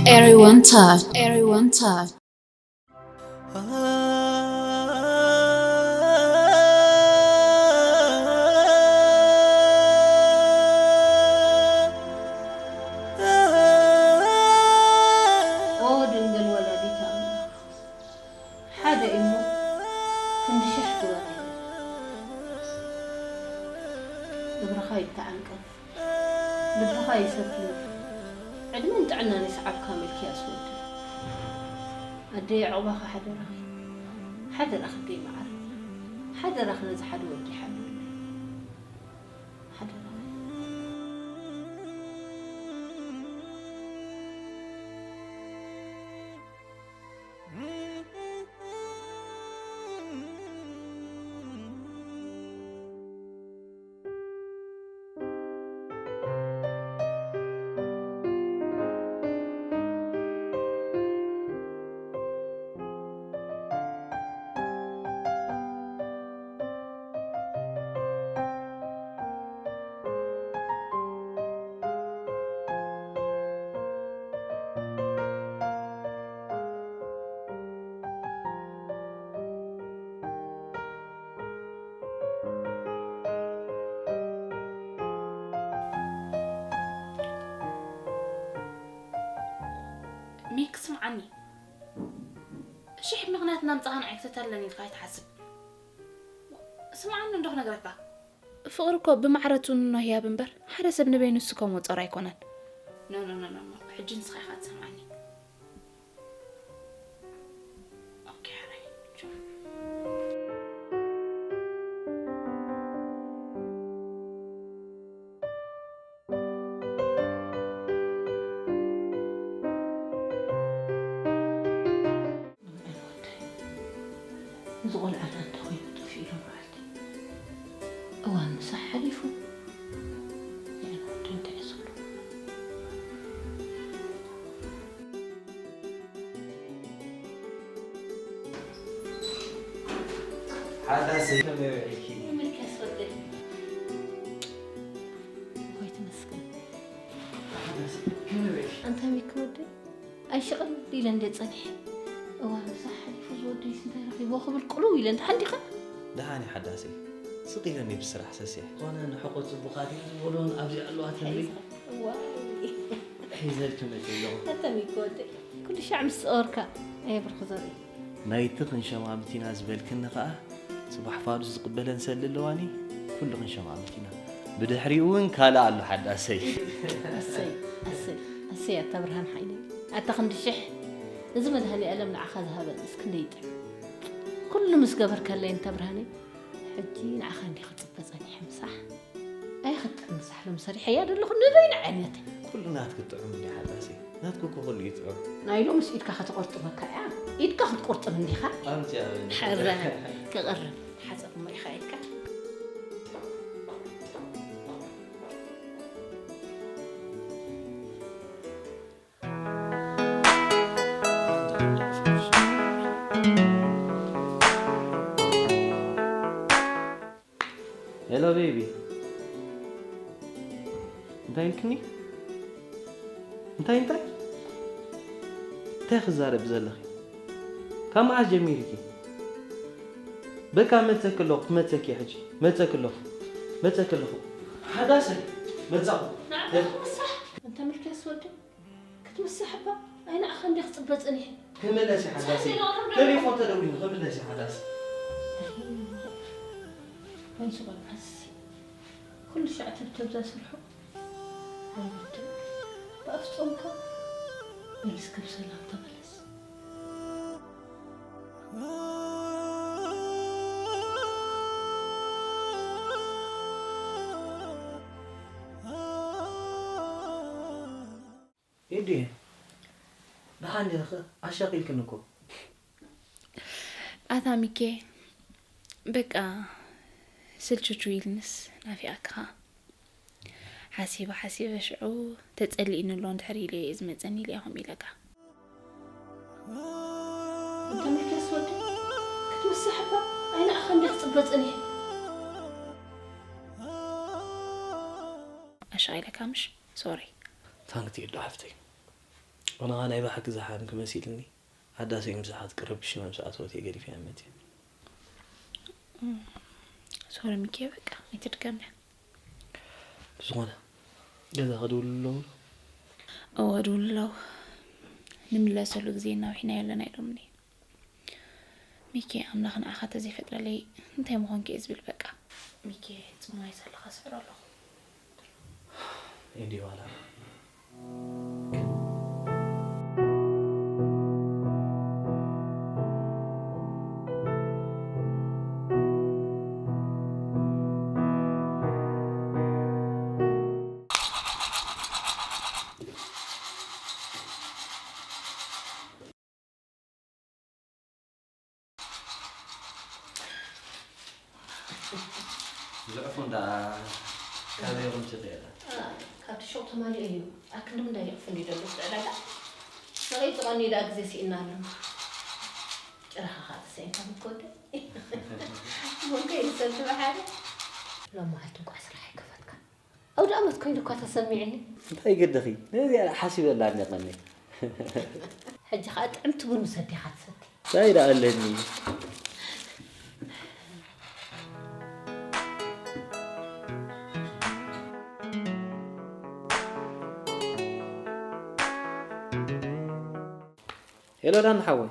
Everyone touch, everyone touch. ኦ ድንግል ወላዲተ ኣምላኽ፣ ሓደ እሞ ክንዲ ሽሕ ግበረልና። እግርኻ ይተዓንቀፍ፣ ልብኻ ይሰፍለሉ፣ ዕድመን ጥዕናን ይስዓብካ ሚልክያስ ወደይ። ኣደይ ኣዕቑባኻ ሓደራኺ፣ ሓደራኺ ኣደይ መዓር፣ ሓደራኺ ነዚ ሓደ ወደይ ሓልወለይ። ሓደራኺ። ሚክ ስምዓኒ፣ ሽሕ ምኽንያት እናምጻኻ ንዓይ ክተታልለኒ ኢልካ ኣይትሓስብ። ስምዓኒ እንዶ ክነግረካ። ፍቕሪ እኮ ብማዕረ ትውንኖ ህያብ እምበር ሓደ ሰብ ንበይኑ ዝስከሞ ጾር ኣይኮነን። ኖ ኖ ኖ ኖ ኖ፣ ሕጂ ንስኻ ኢኻ ትሰምዓኒ። ኦኬ፣ ሕራይ። ቻው። ኣነ ወደይ፣ እዚ ቆልዓና እንተኾይኑ ጠፊኡ ዶ መዓልቲ? እዋን ምሳሕ ሓሊፉ። ኣነ ወደይ እንታይ እዩ ዘሎ? ሓዳሰይ ከመይ ውዒልኪ? ምልክያስ ወደይ። ወይ ትመስገን። ሓዳሰይ ከመይ ውዒልኪ? ኣንታ ሚኪ ወደይ፣ ኣይሽቕል ኢለ እንደ ጸኒሐ። እዋን ምሳሕ ሓሊፉ ዝወደይስ እንታይ ረኺብዎ ክብል ቅልው ኢለ እንተሓንዲኸ? ደሓን እየ ሓዳሰይ። ስቕ ኢለኒ ብስራሕ ሰሲሐ። ዝኾነ ንሕቑት ጽቡቓት እዮም ዝበሉን ኣብዚ ኣለዋ ተንሪ። ዋይ። ሒዘልኪ መጺእ ኣለኹ። ኣንታ ሚኪ ወደይ፣ ኩሉ ሻዕ ምስ ጸወርካ ኣየ ብርኺ ዘርኢ። ናይቲ ክንሸማምት ኢና ዝበልክኒ ኸኣ ጽባሕ ፋዱስ ዝቕበለን ሰሊ ኣለዋኒ። ኩሉ ክንሸማምት ኢና። ብድሕሪኡ እውን ካልእ ኣሎ ሓዳሰይ። ኣሰይ ኣሰይ ኣሰይ ኣታ ብርሃን ሓይለይ ኣታ ክንዲ ሽሕ እዚ መድሃኒኣለም ንዓኻ ዝሃበ እስክንደይ ይጥዕም። ኩሉ ምስ ገበርካለይ ኣንታ ብርሃነይ ሕጂ ንዓኻ እንዲ ክጽበ ጸኒሐ ምሳሕ። ኣይ ክትጥዕም ምሳሕ ሎም ሰሪሐያ ዘለኹ ንበይኑ ዓይነተይ። ኩሉ ናትኪ ጥዑም እንዲ ሓዳሰይ። ናትኪ እኮ ኩሉ እዩ ጥዑም። ናይ ሎምስ ኢድካ ከተቆርጥመካ እያ። ኢድካ ክትቁርጥም እንዲኻ። ኣምፅያ በይንኻ። ሕረ ክቕርብ ሓፀብ እሞ ኢኻ ኢልካ። ሄሎ ቤቢ፣ እንታይ ኢልክኒ? እንታይ እንታይ? እንታይ ክዛረቢ ዘለኺ? ካብ መዓስ ጀሚርኪ? በቃ መጸኪ ኣለኹ፣ ክመጸኪ እየ ሕጂ። መጸኪ ኣለኹ፣ መጸኪ ኣለኹ። ሓዳሰይ፣ መጻኹ። እንተ ምልክያስ ወዲ ክትምስሕ እባ ኣይ ንዓኻ እንደ ክጽበ ጸኒሐ። ክምለስ እየ ሓዳሰይ። ቴሌፎን ተደዊሉ ክምለስ እየ ሓዳሰይ። ወይስ ቆልዓስ ኩሉ ሻዕ ተብተብ ዘስርሑ ኣይወድን። ብኣፍ ጾምካ በል እስከ ብሰላም ተመለስ። ኤዲ፣ ደሓን ዲኺ? ኣሻቒልክኒ እኮ። ኣታ ሚኬ፣ በቃ ስልችቹ ኢልንስ ናፊቐካ። ሓሲበ ሓሲበ ሽዑ ተጸሊእኒ ኣሎ፣ እንድሕር ኢለ እየ ዝመጸኒ ኢለ እየ ከምኡ ኢለካ። እንተ ሚልክያስ ወዲ ክትምስሕ እባ ኣይ ንዓኻ እንደ ክጽበ ጸኒሐ። ሻቕ ኢለካ ምሽ? ሶሪ። ታንክስ ቴዲ ሓፍተይ። ኣነ ኸኣ ናይ ብሓቂ ዝሓምኪ መሲልኒ። ሓዳሰይ ምሳኻ ክትቅርብ ብሽመ ምስ ኣተወት እየ ገዲፈያ መፅየ። ሶሪ ሚኪ፣ በቃ ኣይትድገምያ። ብዝኾነ ገዛ ክድውሉ ኣለዉ ዶ? እወ፣ ድውሉ ኣለዉ። ንምለሰሉ ግዜ እናውሒናዮ ኣለና ኢሎምኒ። ሚኪ፣ ኣምላኽ ንዓኻ ተዘይፈጥረለይ እንታይ ምኾንኩ እየ ዝብል በቃ። ሚኪ፣ ጽሙይ ዘለኻ ስዕሮ ኣለኹ። ኤዲ ዋላ። ዝዕፉ እንዳ ካበይ ኢኹም ትሪእላ? አ፣ ካብቲ ሹቕ ተማሊኡ እዩ። ኣክንዲ ምንዳይ ይቕፍን እዩ ደሎ ዕዳጋ። መቐይቱ ቀኒ ደኣ ግዜ ስኢና ኣሎ። ጭራኻ ኸኣ ተሰኢንካ ምኮደ። ቡንከ ይሰቲ ብሓደ። ሎም መዓልቲ እንኳዕ ስራሕ ኣይከፈትካ። ኣውደ ኣመት ኮይኑ እኳ ተሰሚዕኒ። እንታይ ግድኺ? ነዚኣ ሓሲበላ ኣድኒቐኒ። ሕጂ ኸኣ ጥዕምቲ ቡን ምስ ኣዴኻ ትሰቲ። እንታይ ደኣ ኣለኒ? ሄሎ ዳኒ ሓወይ።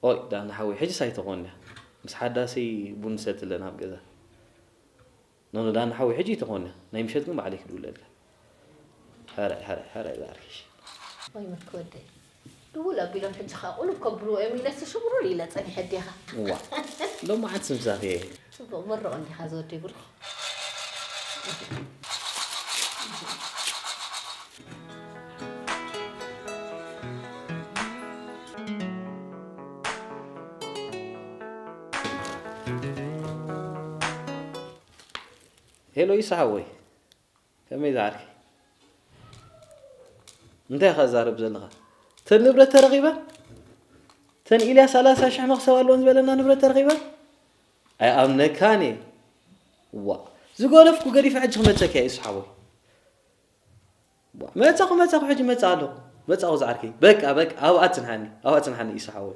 ኦይ ዳኒ ሓወይ፣ ሕጂስ ኣይተኾንያ። ምስ ሓዳሰይ ቡን ንሰቲ ኣለና ኣብ ገዛ። ኖኖ ዳኒ ሓወይ፣ ሕጂ ኣይተኾንያ። ናይ ምሸት ግን ባዕለይ ክድውለልካ። ሕራይ፣ ሕራይ፣ ሕራይ፣ ባርኪሽ። ወይ ምርኪ ወደይ። ድውል ኣቢሎም ሕጂ ኸኣ ቁልብ ከብልዎ እዮም ኢለ ስሽብሩር ኢለ ጸኒሐ ኣዴኻ። እዋ፣ ሎማዓንትስ ምሳኺ እየ። ጽቡቕ መርቕ እንዲኻ ዝወደይ ብሩኽ። ሄሎ ኢሳ ሓወይ፣ ከመይ ዝዓርኪ? እንታይ ኢኻ ትዛረብ ዘለኻ? እተን ንብረት ተረኺበን? እተን ኢልያስ ሰላሳ ሽሕ መኽሰብ ኣለወን ዝበለና ንብረት ተረኺበን? ኣይኣምነካን እየ። ዋ፣ ዝገደፍኩ ገዲፈ ሕጂ ክመጸካ እየ ኢሱ ሓወይ። ዋ፣ መጻኹ፣ መጻኹ፣ ሕጂ መጻ ኣለኹ። መጻኹ ዝዓርከይ። በቃ፣ በቃ፣ ኣብኣ ጽንሓኒ፣ ኣብኣ ጽንሓኒ ኢሱ ሓወይ።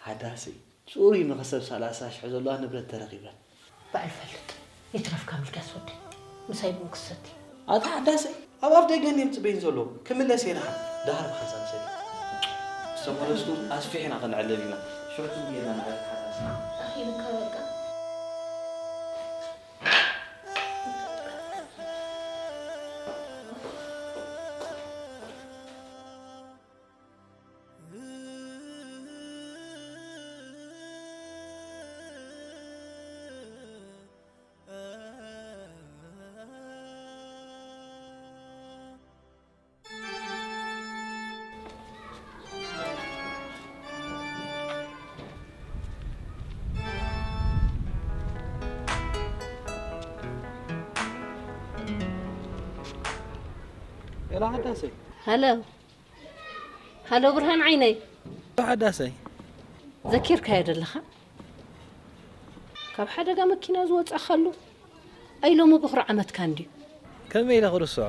ሓዳሰይ፣ ጽሩይ መኽሰብ ሰላሳ ሽሕ ዘለዋ ንብረት ተረኺበን። በዓል ፈልጥ፣ ይትረፍካ ሚልክያስ ወደይ። ምሳይ ቡን ክሰቲ። ኣታ ሓዳሰይ፣ ኣብ ኣፍ ደገ እንድዮም ጽበይን ዘለዉ። ክምለስ እየ ደሓን። ደሃር ብሓንሳብ ሰዲ። ዝተመለስኩ ኣስፊሕና ከነዕልል ኢና። ሽዑ ትም ጌርና ንዕረፍ ሓዳሰይ። ኣኺሉካ በቃ። ኤላ ሓዳሰይ። ሃሎ። ሃሎ ብርሃን ዓይነይ። ሓዳሰይ። ዘኪርካዮ ደለኻ? ካብ ሓደጋ መኪና ዝወጻእካሉ ኣይ ሎሚ ብኹሪ ዓመትካ እንድዩ። ከመይ ኢለ ክርስዖ?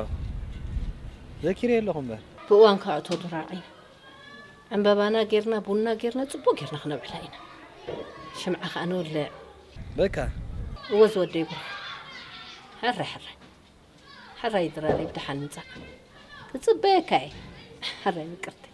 ዘኪረ ኣለኹ እምበር። ብእዋንካ ኣቶ ድራር ዓይነይ። ዕምበባና ጌርና፣ ቡንና ጌርና፣ ጽቡቕ ጌርና ክነብዕላ ኢና። ሽምዓ ከኣ ንውልዕ። በቃ። እወ ዝወደይ ብሩኽ። ሕራይ፣ ሕራይ። ሕራይ ድራረይ ብደሓን ምጻእ። ክጽበየካ እየ። ሕራይ ምቅርቲ።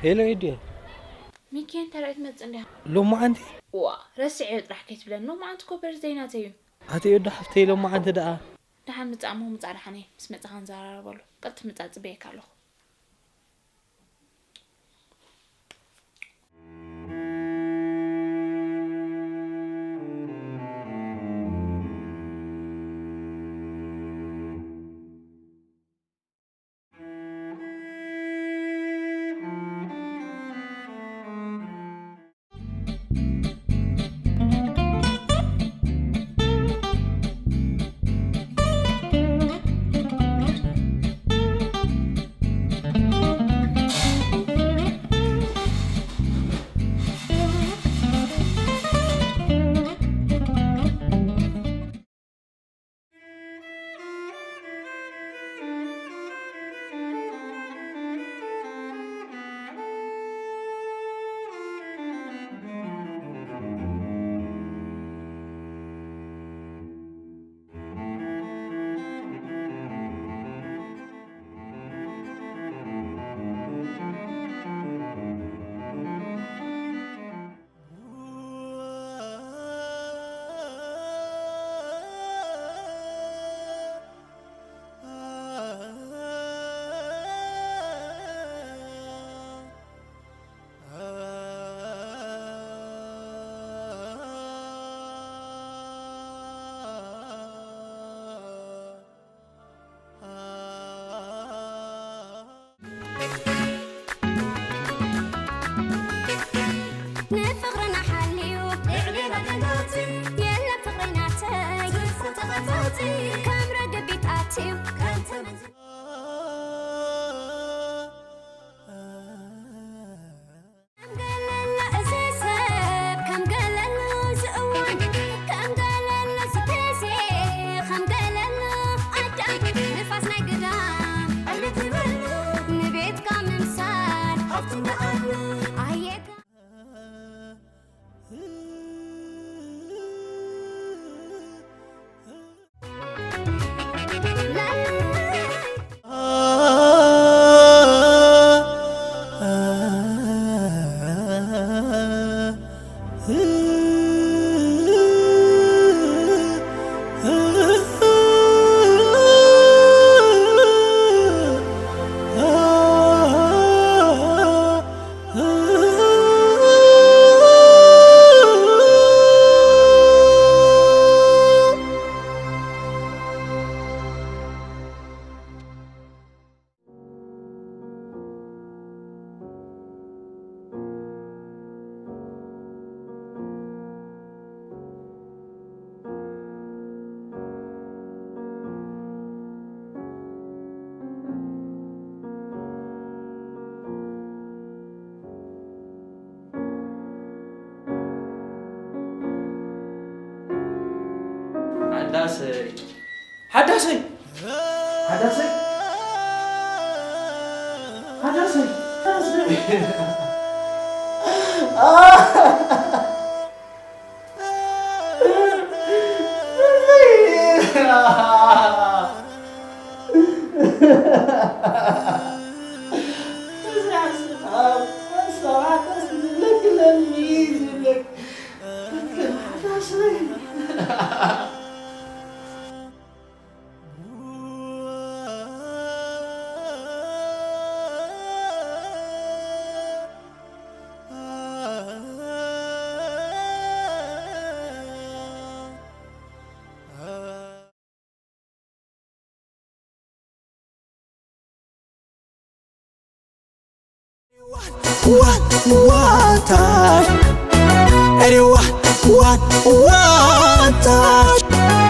ሄሎ ኤድየ። ሚኪ፣ እንታይ ርኣይ ትመጽእ እንዲኻ? ሎማዓንቲ? ዋ፣ ረሲዐዮ ጥራሕ ከይትብለኒ። ሎማዓንቲ እኮ በርዝደይ ናተይ እዩ። ኣቲ ኤዱ ሓፍተይ፣ ሎማዓንቲ ደኣ። ደሓን ምጻእ እሞ፣ ምጻእ ደሓን እየ። ምስ መጻኻ ንዘራረበሉ። ቅልጥፍ ምጻእ ጽበየካ ኣለኹ። ከም ረግቢት ኣትዩ ከም ተመዚ ከም ገለሎ እዚ ሰብ ከም ገለሎ እዚ እዋን ከም ገለሎ እዚ ግዜ ከም ገለሎ ኣዳም ንፋስ ናይ ግዳም ዕልል ዝበሉ ንቤትካ ምምሳል ሃፍቲ መኣሉ ኣየካ ሓዳሰይ ሓዳሰይ ሓዳሰይ ሓዳሰይ ሓዳሰይ What, what, what, uh, Eddie, what, what, what, uh,